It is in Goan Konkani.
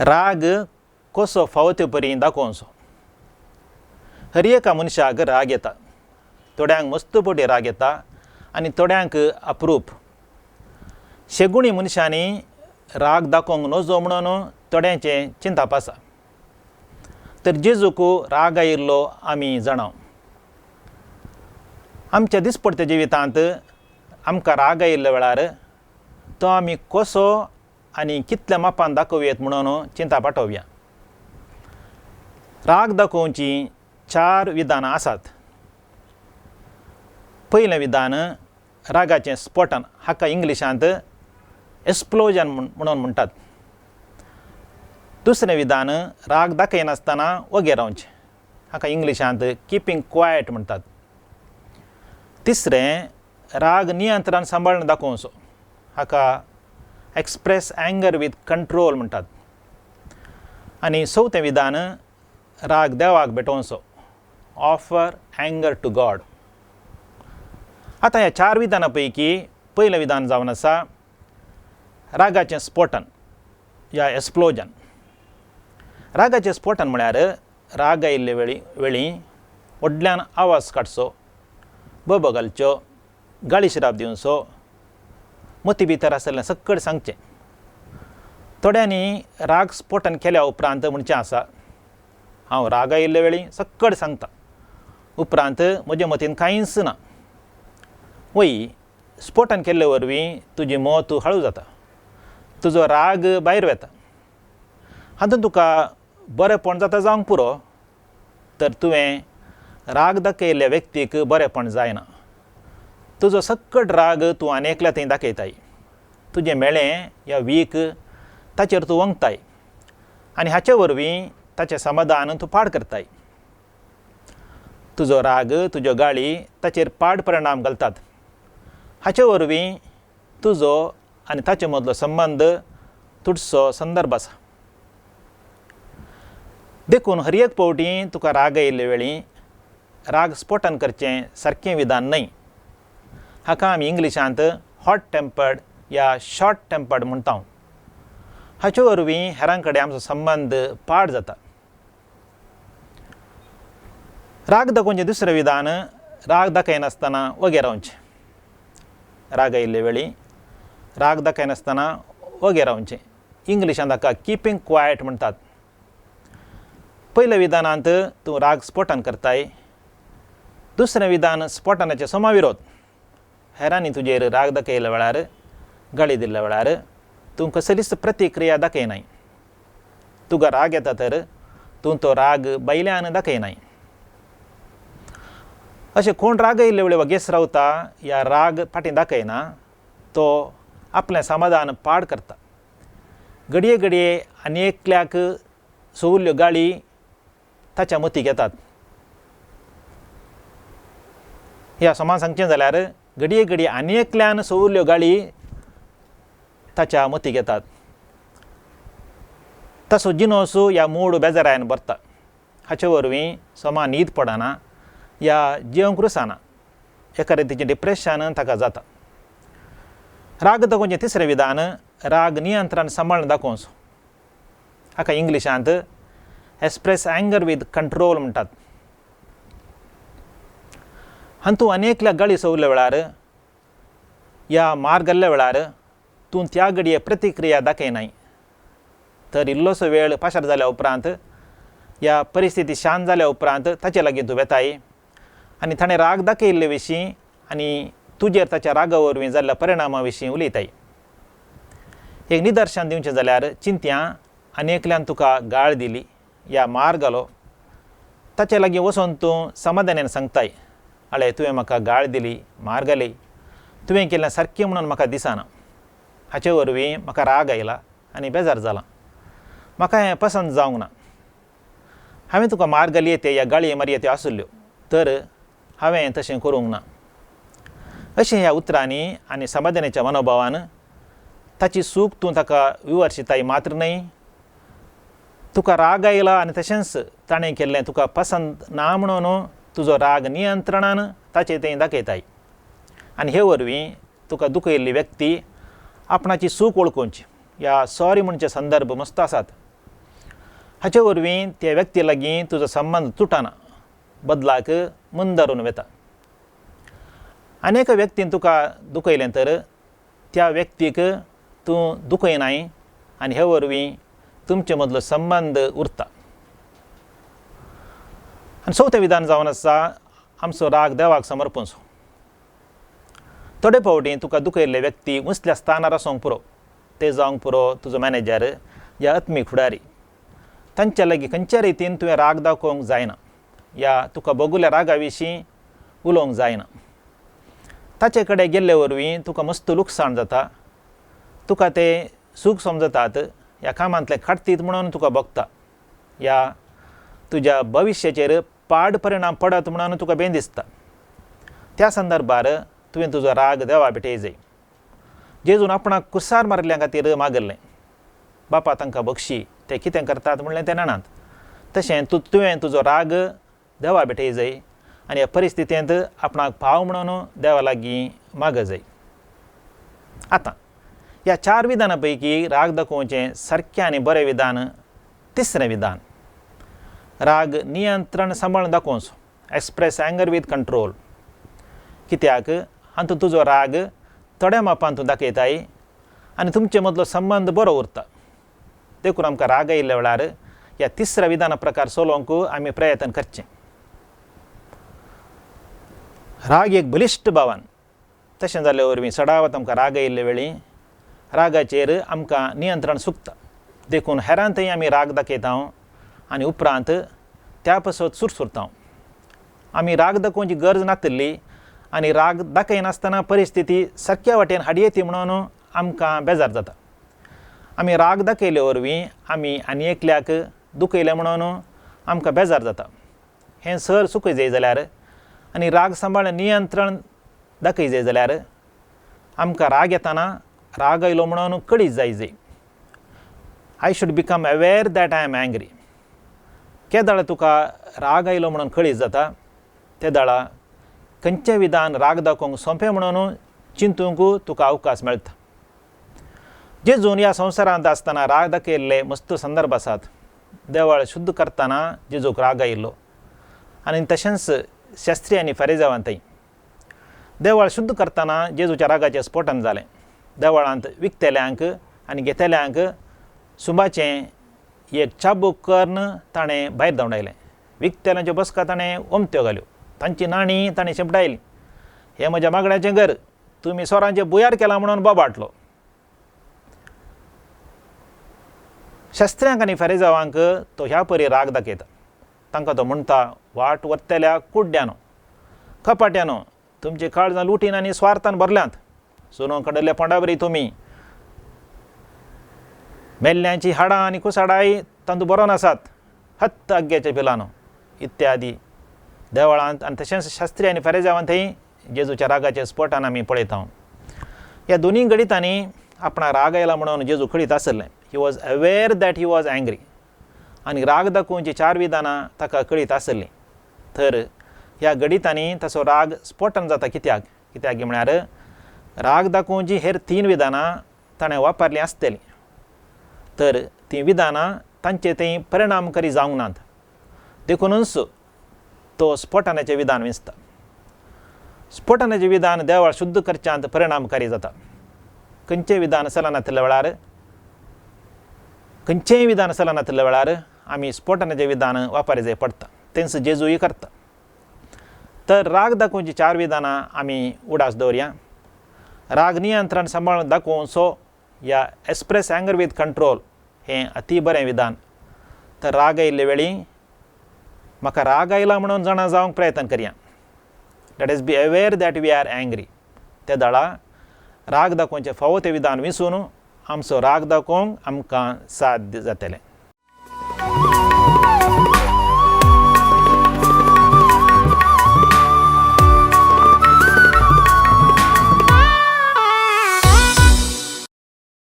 राग कसो फावो ते परी दाखोवचो. हर एका मनशाक राग येता. थोड्यांक मस्त पटी राग येता आनी थोड्यांक अप्रूप. शेगुणी मनशांनी राग दाखोवंक नजो म्हणून थोड्यांचें चिंतप आसा. तर जेजूक राग आयिल्लो आमी जाणाव. आमच्या दिसपडत्या जिवितांत आमकां राग आयिल्ल्या वेळार तो आमी कसो आनी कितल्या मापान दाखोवयेत म्हणून चिंता पाठोवया. राग दाखोवची चार विधानां आसात. पयलें विधान रागाचें स्फोटन, हाका इंग्लिशांत एक्सप्लोजन म्हणून म्हणटात. दुसरें विधान राग दाखयनासतना वगेर रावचें, हाका इंग्लिशांत किपींग क्वायट म्हणटात. तिसरें राग नियंत्रण सांबाळून दाखोवचो, हाका एक्सप्रेस अँगर विथ कंट्रोल म्हणटात. आनी चवथें विधान राग देवाक भेटोवचो, ऑफर अँगर टू गॉड. आतां ह्या चार विधानां पैकी पयलें विधान जावन आसा रागाचें स्फोटन या एक्सप्लोजन. रागाचें स्फोटन म्हळ्यार राग आयिल्ले वेळी वेळी व्हडल्यान आवाज काडचो, बोबो घालच्यो, गाळी शिराप दिवचो, मती भितर आशिल्लें सक्कड सांगचें. थोड्यांनी राग स्फोटन केल्या उपरांत म्हणचें आसा, हांव राग आयिल्ले वेळी सक्कड सांगता, उपरांत म्हजे मतीन कांयच ना. वय स्फोटन केल्ले वरवीं तुजी मत हळू जाता, तुजो राग भायर वता. हातूंत तुका बरेंपण जाता जावंक पुरो, तर तुवें राग दाखयल्ल्या व्यक्तीक बरेंपण जायना. तुजो सक्कड राग तूं आनी एकल्या थंय दाखयताय, तुजें मेळें या वीक ताचेर तूं वंगताय आनी हाचे वरवीं ताचें समाधान तूं पाड करताय. तुजो राग तुज्यो गाळी ताचेर पाड परिणाम घालतात. हाचे वरवीं तुजो आनी ताचे मदलो संबंद तुटचो संदर्भ आसा. देखून हर एक फावटी तुका राग आयिल्ले वेळी राग स्फोटन करचें सारकें विधान न्हय. हाका आमी इंग्लिशांत हॉट टेम्पर्ड या शॉर्ट टेम्पर्ड म्हणटा. हाचे वरवीं हेरां कडेन आमचो संबंद पाड जाता. राग दाखोवचें दुसरें विधान राग दाखयनासतना वगेर रावचें. राग आयिल्ले वेळी राग दाखयनासतना वगेर रावचें, इंग्लिशांत हाका किपींग क्वायट म्हणटात. पयल्या विधानांत तूं राग स्फोटन करताय, दुसरें विधान स्फोटनाचें समाविरोध. हेरांनी तुजेर राग दाखयल्ल्या वेळार, गाळी दिल्ल्या वेळार तूं कसलीच प्रतिक्रिया दाखयनाय. तुका राग येता तर तूं तो राग भायल्यान दाखयनाय. अशें कोण राग आयिल्ले वेळी वगेस रावता या राग फाटीं दाखयना तो आपलें समाधान पाड करता. घडये घडये आनी एकल्याक सवुल्ल्यो गाळी ताच्या मतीक येतात. ह्या समान सांगचें जाल्यार घडये घडये आनी एकल्यान सवुल्ल्यो गाळी ताच्या मतीक येतात. तसो जिनोस ह्या मूड बेजारायन भरता. हाचे वरवीं समा न्हीद पडना या जेवंक रुसना, एका रितीचें डिप्रेशन ताका जाता. राग दाखोवचें तिसरें विधान राग नियंत्रण सांबाळून दाखोवचो, हाका इंग्लिशांत एक्सप्रेस अँगर विथ कंट्रोल म्हणटात. हातूंत आनी एकल्या गाळी सवल्या वेळार या मार घाल्ल्या वेळार तूं त्या घडये प्रतिक्रिया दाखयनाय, तर इल्लोसो वेळ पाशार जाल्या उपरांत या परिस्थिती शांत जाल्या उपरांत ताचे लागीं तूं वेताय आनी ताणें राग दाखयल्ले विशीं आनी तुजेर ताच्या रागा वरवीं जाल्ल्या परिणामा विशीं उलयताय. एक निदर्शन दिवचें जाल्यार चिंत्या आनी एकल्यान तुका गाळ दिली या मार घालो, ताचे लागीं वचून तूं समाधानान सांगताय, आळे तुवें म्हाका गाळ दिली, मार घाली, तुवें केल्लें सारकें म्हणून म्हाका दिसना, हाचे वरवीं म्हाका राग आयला आनी बेजार जाला, म्हाका हें पसंत जावंक ना, हांवें तुका मार घाली ते या गाळी मारये त्यो आसल्ल्यो तर हांवें तशें करूंक ना. अशें ह्या उतरांनी आनी समाधानाच्या मनोभावान ताची सूख तूं ताका विवर्शिताय मात्र न्हय, तुका राग आयला आनी तशेंच ताणें केल्लें तुका पसंत ना म्हणून तुजो राग नियंत्रणान ताचे थंय दाखयताय आनी हे वरवीं तुका दुखयल्ली व्यक्ती आपणाची सूख वळखुची या सॉरी म्हणचे संदर्भ मस्त आसात. हाचे वरवीं त्या व्यक्ती लागीं तुजो संबंद तुटना, बदलाक मुंदरून वता. आनी एका व्यक्तीन तुका दुखयलें तर त्या व्यक्तीक तूं दुखयनाय आनी हे वरवीं तुमचे मदलो संबंद उरता. आनी चवथें विधान जावन आसा आमचो राग देवाक समर्पणचो. थोडे फावटी तुका दुखयल्ले व्यक्ती उंचल्या स्थानार आसूंक पुरो, ते जावंक पुरो तुजो मॅनेजर या आत्मीक फुडारी. तांच्या लागीं खंयच्या रितीन तुवें राग दाखोवंक जायना या तुका भोगुल्ल्या रागा विशीं उलोवंक जायना. ताचे कडेन गेल्ले वरवीं तुका मस्त लुकसाण जाता, तुका ते सूख समजतात, ह्या कामांतलें काडतीत म्हणून तुका भोगता, या तुज्या भविश्याचेर पाड परिणाम पडत म्हणून तुका बेन दिसता. त्या संदर्भार तुवें तुजो राग देवा भेटय जाय. जेजून आपणाक कुसार मारिल्ल्या खातीर मागल्लें, बापा तांकां बक्षी, ते कितें करतात म्हणलें ते जाणात. तशें तुवें तुजो राग देवा भेटय जाय आनी ह्या परिस्थितींत आपणाक पाव म्हणून देवा लागीं माग जाय. आतां ह्या चार विधानां पैकी राग दाखोवचें सारकें आनी बरें विधान तिसरें विधान, राग नियंत्रण सांबाळून दाखोवचो, एक्सप्रेस एंगर वीथ कंट्रोल. कित्याक हातूंत तुजो राग थोड्या मापान तूं दाखयताय आनी तुमचे मदलो संबंद बरो उरता. देखून आमकां राग आयिल्ल्या वेळार ह्या तिसऱ्या विधाना प्रकार चलोवंक आमी प्रयत्न करचें. राग एक बलिश्ट भावन, तशें जाल्ले वरवीं चडावत आमकां राग आयिल्ले वेळी रागाचेर आमकां नियंत्रण चुकता. देखून हेरां थंय आमी राग दाखयता आनी उपरांत त्या पासत सुरसुरता. आमी राग दाखोवची गरज नातिल्ली आनी राग दाखयनासतना परिस्थिती सारक्या वाटेन हाडयेती म्हणून आमकां बेजार जाता. आमी राग दाखयले वरवीं आमी आनी एकल्याक दुखयलें म्हणून आमकां बेजार जाता. हें सर चुकय जाय जाल्यार आनी राग सांबाळ नियंत्रण दाखय जाय जाल्यार आमकां राग येताना राग आयलो म्हणून कळीत जाय जाय. I should become aware that I am angry. केदाळ तुका राग आयलो म्हणून कळीत जाता तेदाळा खंयचें विधान राग दाखोवंक सोंपें म्हणून चिंतूंक तुका अवकाश मेळटा. जेजून ह्या संवसारांत आसतना राग दाखयल्ले मस्त संदर्भ आसात. देवळ शुद्ध करतना जेजूक राग आयिल्लो आनी तशेंच शास्त्री आनी फरेजावांतय. देवळ शुद्ध करतना जेजूच्या रागाचें स्फोटन जालें. देवळांत विकतेल्यांक आनी घेतेल्यांक सुंबाचें एक चाबूक करून ताणें भायर धांवडायलें. विकतेल्यांच्यो बसका ताणें ओमत्यो घाल्यो, तांची नाणी ताणें शेंपडायली. हें म्हज्या मागण्याचें घर, तुमी सोरांचें बुयार केलां म्हणून बोबाटलो. शास्त्र्यांक आनी फेरेजावांक तो ह्या परी राग दाखयता. तांकां तो म्हणटा, वाट व्हरतल्या कुड्ड्यानो, कपाट्यानो, तुमची काळजां लुटीन आनी स्वार्थान भरल्यांत. सुनो कडल्या पोंडाबरी तुमी मेल्ल्यांची हाडां आनी कुसाडाय तांतू बरोवन आसात, हत्त आग्याच्या पिलानो, इत्यादी. देवळांत आनी तशेंच शास्त्री आनी फेरेजावांतय जेजूच्या रागाचे स्फोटान आमी पळयता. ह्या दोनूय घडितांनी आपणा राग आयला म्हणून जेजू कळीत आसलें. He was aware that he was angry. आनी राग दाखोवची चार विधानां ताका कळीत आसलीं. तर ह्या घडितांनी ताचो राग स्फोटन जाता. कित्याक कित्याक म्हळ्यार राग दाखोवची हेर तीन विधानां ताणें वापरलीं आसतलीं, तर तीं विधानां तांचे थंय परिणामकारी जावंक नात. देखुनूच तो स्फोटनाचें विधान विंचता. स्फोटनाचें विधान देवळ शुद्ध करच्यांत परिणामकारी जाता. खंयचें विधान चलनातिल्ल्या वेळार, खंयचेंय विधान चलनातिल्ल्या वेळार आमी स्फोटनाचें विधान वापरचें जाय पडटा. तेंच जेजूय करता. तर राग दाखोवची चार विधानां आमी उडास दवरया. राग नियंत्रण सांबाळून दाखोवचो या एक्सप्रेस एंगर वीथ कंट्रोल हें अती बरें विधान. तर राग आयिल्ले वेळी म्हाका राग आयला म्हणून जाणा जावंक प्रयत्न करया. Let us be aware that we are angry. ते दळा राग दाखोवचें फावो तें विधान विसून आमचो राग दाखोवंक आमकां साध्य जातलें.